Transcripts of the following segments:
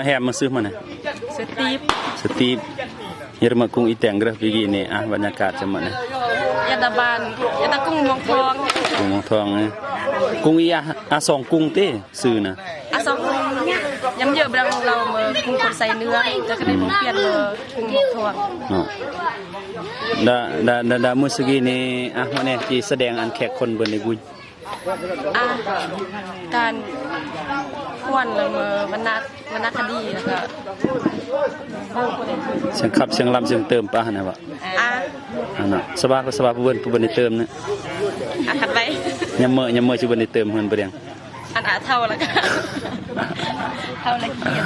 ແຮມມາຊື້ມື້ນີ້? ສະຕີບ ສະຕີບ ເຮັດມາກຸງອີແຕງເດີ ປີກີ້ນີ້. ອ່ະ ບັນຍາກາດຈະມື້ນີ້ ຍາດາບານ ຍາດາກຸງມ່ວງທອງ ກຸງມ່ວງທອງເອີ ກຸງອີ ອາ ອາສອງກຸງເຕ ຊື່ນະ ອາສອງກຸງ ຍຳເຢີບດັງເຮົາເມືອກຸງຄົນໃສ່ເນື້ອ ຈະກະໄດ້ປ່ຽນເມືອກຸງມ່ວງທອງເນາະ. ດາ ດາ ດາ ດາ ມື້ສະກີນີ້ ອ່ະ ມາແນ່ ຊິສະແດງອັນແຂກຄົນເບິ່ງໃນບຸຍ ອ່າ ການຄວນລະເມີວັນນະ ວັນນະຄະດີ ແລ້ວກໍສຽງຂັບສຽງລຳສຽງເຕີມປະຫັ້ນນະວະ. ອ່າ ອັນນະ ສະບາຍ ສະບາຍ ຜູ້ເບິ່ງ ຜູ້ເບິ່ງໄດ້ເຕີມນະ. ອ່າ ຖັດໄປ ຍາມເມີ ຍາມເມີຊິເບິ່ງໄດ້ເຕີມເຮືອນບໍ່ແດງ. ອັນ ອ່າ ເທົ່າລະກະ ເທົ່າລະກຽ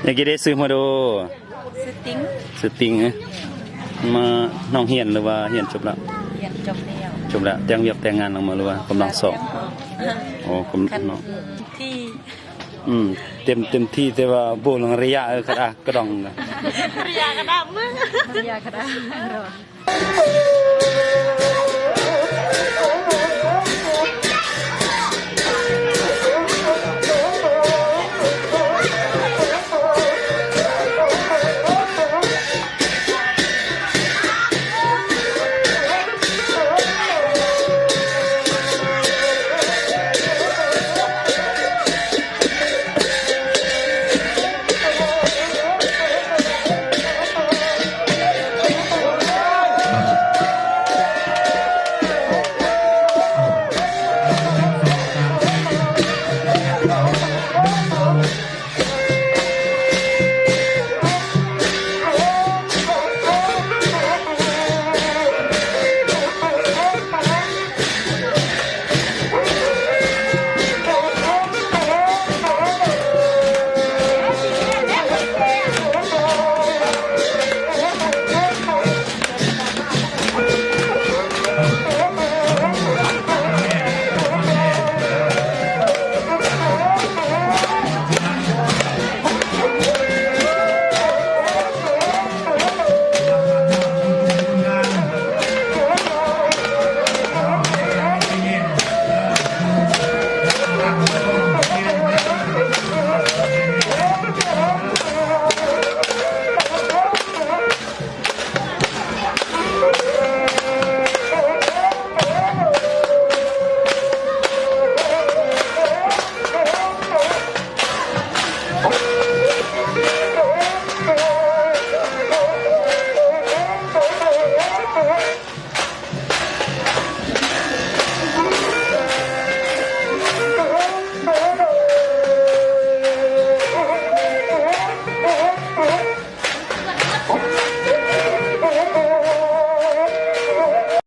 ດ. ຢາກກິນໄດ້ຊື້ມາໂດ. ຊື່ຕິງ ຊື່ຕິງເອີ ມາ ນ້ອງຮຽນ ຫຼືວ່າຮຽນຈົບແລ້ວ? ຮຽນຈົບແລ້ວ ຈົບແລ້ວ. ແຕ່ງວຽກແຕ່ງງານລະເມີ ຫຼືວ່າກຳລັງຊອກ? ໂອ້ ກຳ ຄັນເນາະ ທີ່ ອືມ ເຕັມ ເຕັມທີ່ ແຕ່ວ່າບໍ່ເລື່ອງໄລຍະ ເອີ ກະດາ ກະດອງ ໄລຍະກະດາ ໄລຍະກະດາ.